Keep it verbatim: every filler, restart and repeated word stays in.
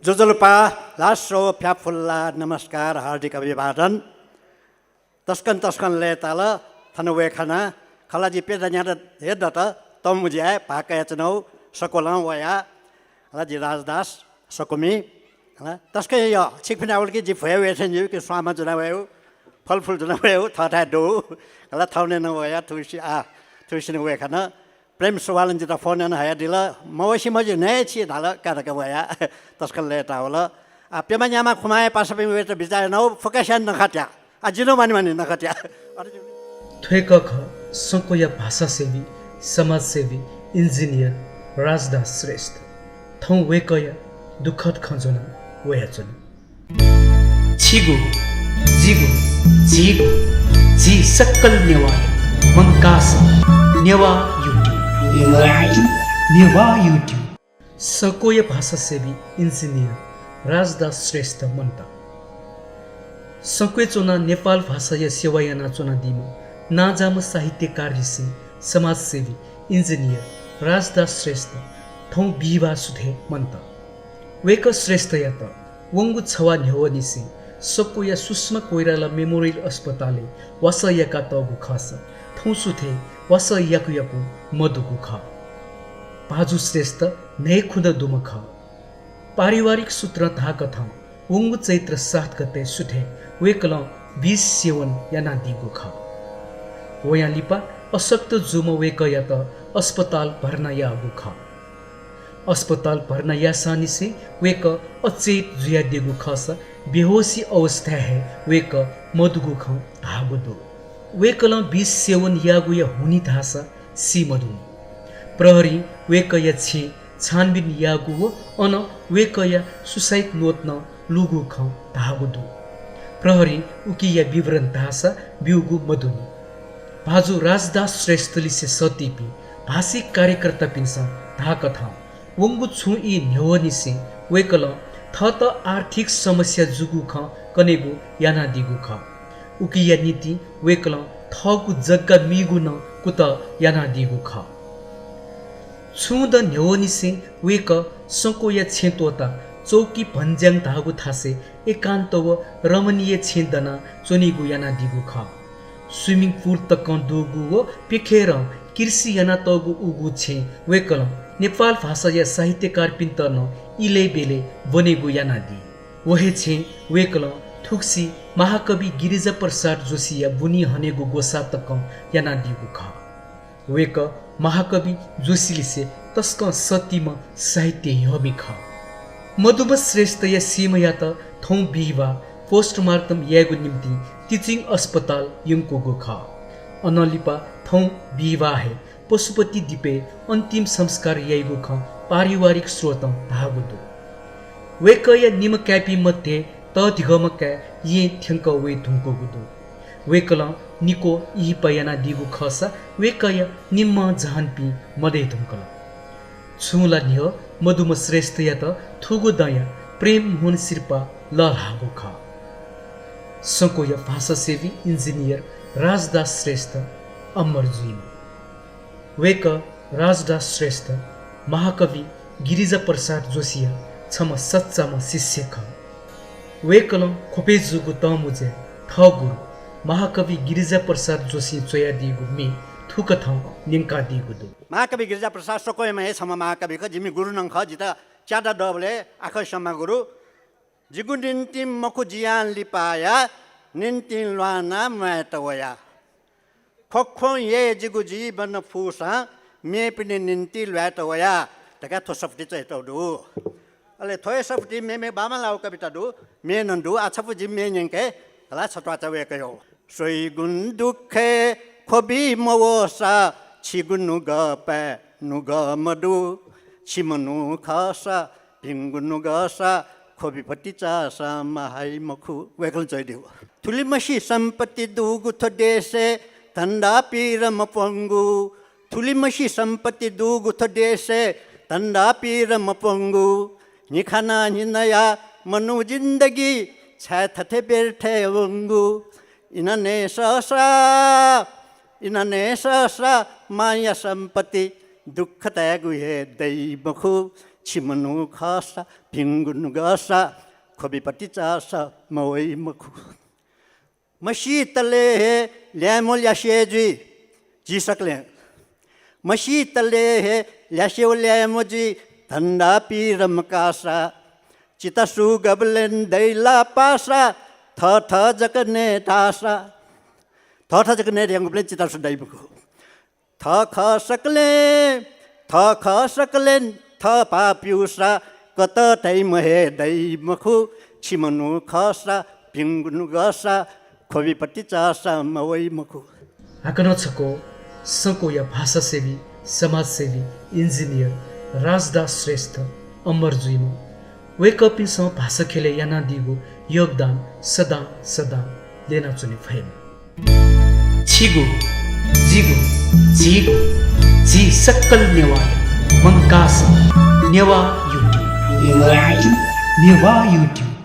ज्वजलपा, ल्हात स्व, फ्याफुल्ला, नमस्कार, हार्दिक अभिवादन। तसकं तसकं लय्ताल थन वये खना। खला जि प्यता न्याता हे दत, तंबुज्याय् भाग कयाच्वनागु सकलय् वया। खला जि राजदास सकूमि। खला तसकं यः, छिकपिनि आवल कि जि भ्वय् वये थें ज्यू कि स्वांमा ज्वना वयेगु, फलफुल ज्वना वयेगु थःथाय् दु। खला थौंने नं वया, थुइसि आ, थुइसिनं वये खना। प्रेम सुवालं जितः फोन याना हयादिल, मवसि मजि नये छि धाल, का धकाः वया। तसकं लय्तावल। आ, प्यम्ह न्याम्ह खुम्ह हे पासापिं वयेत बिचाः यानागु, फुक्कसियां नखःत्या। आ, जि नं मानि मानि नखःत्या। अथे जि थ्व हे खः संक्वया भाषासेवी, समाजसेवी, इन्जिनियर राजदास श्रेष्ठ। थौं वय्कःया दुःखद खँ ज्वनाः वयाच्वना। छिगु, जिगु, झीगु, झी सकल नेवाःया मंकाः सः नेवाः YouTube। नेवाः YouTube। संक्वया भाषासेवी इन्जिनियर राजदास श्रेष्ठ मन्त। संक्वय् च्वनाः नेपाल भाषाया सेवा यानाच्वनादीम्ह नांजाःम्ह साहित्यकार लिसें समाजसेवी, इन्जिनियर राजदास श्रेष्ठ थौं बिहिबाः सुथय् मन्त। वय्कः श्रेष्ठयात वंगु छवाः न्ह्यवंनिसें संक्वया सुषमा कोइराला मेमोरियल अस्पतालय् वासः याकातःगु खःसा थौं सुथय् वासः याकु याकु मदुगु खः। भाजु श्रेष्ठ न्हय्खुन्हु दुम्ह खः। पारिवारिक सूत्रं धाःकथं वंगु चैत्र सात गते सुथय् वय्कलं विष सेवन यानादीगु खः। वयां लिपा अशक्त जूम्ह वय्कःयात अस्पताल भर्ना याःगु खः। अस्पताल भर्ना याःसांनिसें वय्कः अचेत जुयादीगु खःसा बेहोसी अवस्थाय् हे वय्कः मदुगु खँ धाःगु दु। वय्कलं विष सेवन याःगुया हुनिं धाःसा सी मदुनि। प्रहरीं वय्कःया छेँ छानबिन याःगु व अन वय्कःया सुसाइड नोट नं लूगु खँ धाःगु दु। प्रहरीं उकिया विवरण धाःसा ब्यूगु मदुनि। भाजु राजदास श्रेष्ठ लिसे सःतीपिं भाषिक कार्यकर्तापिन्सं धाःकथं वंगु छुं ई न्ह्यवंनिसें वय्कलं थःत आर्थिक समस्या जूगु खँ कनेगु यानादीगु खः। उकिया निंतिं वय्कलं थःगु जग्गा मीगु नं कुतः यानादीगु खः। छुं दँ न्ह्यवंनिसें वय्कः संक्वया छेँ त्वःताः चौकी भन्ज्याङ धाःगु थासय् एकान्त व रमणीय छेँ दनाः च्वनेगु यानादीगु खः। स्विमिङ पुल तकं दुगु व प्यखेरं कृषि यानातःगु उगु छेँ वय्कलं नेपाल भाषाया साहित्यकारपिन्त नं इलय् ब्यलय् ब्वनेगु यानादी। व हे छेँ वय्कलं थुगुसी महाकवि गिरिजाप्रसाद जोशीया बुनी हनेगु ग्वसाः तकं यानादीगु खः। वय्कः महाकवि जोशीलिसे तसकं सःतीम्ह साहित्य ह्यःमि खः। मदुम्ह श्रेष्ठया सीम्हयात थौं बिहिबाः पोस्टमार्टम यायेगु निंतिं तिचिङ अस्पताल यंकूगु खः। अनं लिपा थौं बिहिबाः हे पशुपति द्वीपय् अन्तिम संस्कार याइगु खँ पारिवारिक स्रोतं धाःगु दु। वय्कःया निम्ह काय्पिं मध्ये तःधिकःम्ह काय् येँ थ्यंकः वये धुंकूगु दु। वय्कलं निक्वः इहिपा यानादीगु खःसा वय्कःया निम्हं जहानपिं मदये धुंकल। छुं ला न्ह्यः मदुम्ह श्रेष्ठयात थुगु दँया प्रेम मोहन सिरपाः लःल्हाःगु खः। संक्वया भाषासेवी इन्जिनियर राजदास श्रेष्ठ अमर जुइमा। वय्कः राजदास श्रेष्ठ महाकवि गिरिजाप्रसाद जोशीया छम्ह सच्चाम्ह शिष्य खः। वय्कलं ख्वपय् जूगु तंबुज्याय् थः गुरु महाकवि गिरिजाप्रसाद जोशीं च्वयादीगु म्ये थुकथं न्यंकादीगु दु। महाकवि गिरिजाप्रसाद संक्वयाम्ह हे छम्ह महाकवि खः, जिमि गुरु नं खः। जितः च्यादँ दःबलय् आखः स्यंम्ह गुरु, जिगु निंतिं मखु जियां लिपाया, निंतिं ल्वानाः म्वायेत वया। ख्वख्वं यय् जिगु जीवन फुसां, मेपिनि निंतिं ल्वायेत वया धकाः थ्व सफुती च्वयातःगु दु। अले थ्व हे सफुती मेमेगु बांबांलाःगु कविता दु, म्ये नं दु। आः छपु जिं म्ये न्यंके, ला छत्वाःचा वय्कःयागु। स्वइगुं दुःखय् ख्वबि मवःसा, छिगु नुगःपाय् नुगः मदु। छिमि नुगः खःसा, भिंगु नुगः सा, ख्वबि भतिचासां माहाइ मखु। वय्कलं च्वयादीगु। थुलिमछि सम्पत्ति दुगु थ्व देशय्, धन्दा पीर मप्वंगु। थुलिमछि सम्पत्ति दुगु थ्व देशय्, धन्दा पीर मप्वंगु। न्हिखानाः न्हिनया मनू जिन्दगी, छाय् थथे व्यर्थय् वंगु। इनानय् सःसा, इनानय् सःसा मांया सम्पत्ति, दुःख तायेगु हे दइ मखु। छिमनु खःसा भिंगु नुगःसा ख्वबिपति चाःसा मवइ मखु। मसीतले हे ल्याय्म्ह ल्यासे जुइ, झी सकलें। मसीतले हे ल्यासे व ल्याय्म्ह जुइ, धन्दा पिर मकाःसा, चितासु गबलें दइ ला पासा, थःथः जक नये धाःसा। थःथः जक नये धयागुबलें चितासु दइ मखु। थः खः सकलें, थः खः सकलें, थः पाः प्यूसा, कतः तइम्ह हे दइ मखु। छिमनु खःसा भिंगु नुगःसा ख्वबिपति चाःसा मवइ मखु। हाकनं छकः संकुया भाषासेवी, समाजसेवी, इन्जिनियर राजदास श्रेष्ठ अमर जुइमा। वय्कःपिन्सं भाषा ख्यलय् यानादीगु योगदान सदां सदां ल्यनाच्वने फयेमा। छिगु, जिगु, झीगु, झी सकल नेवाःया मंकाः नेवाः YouTube। नेवाः YouTube।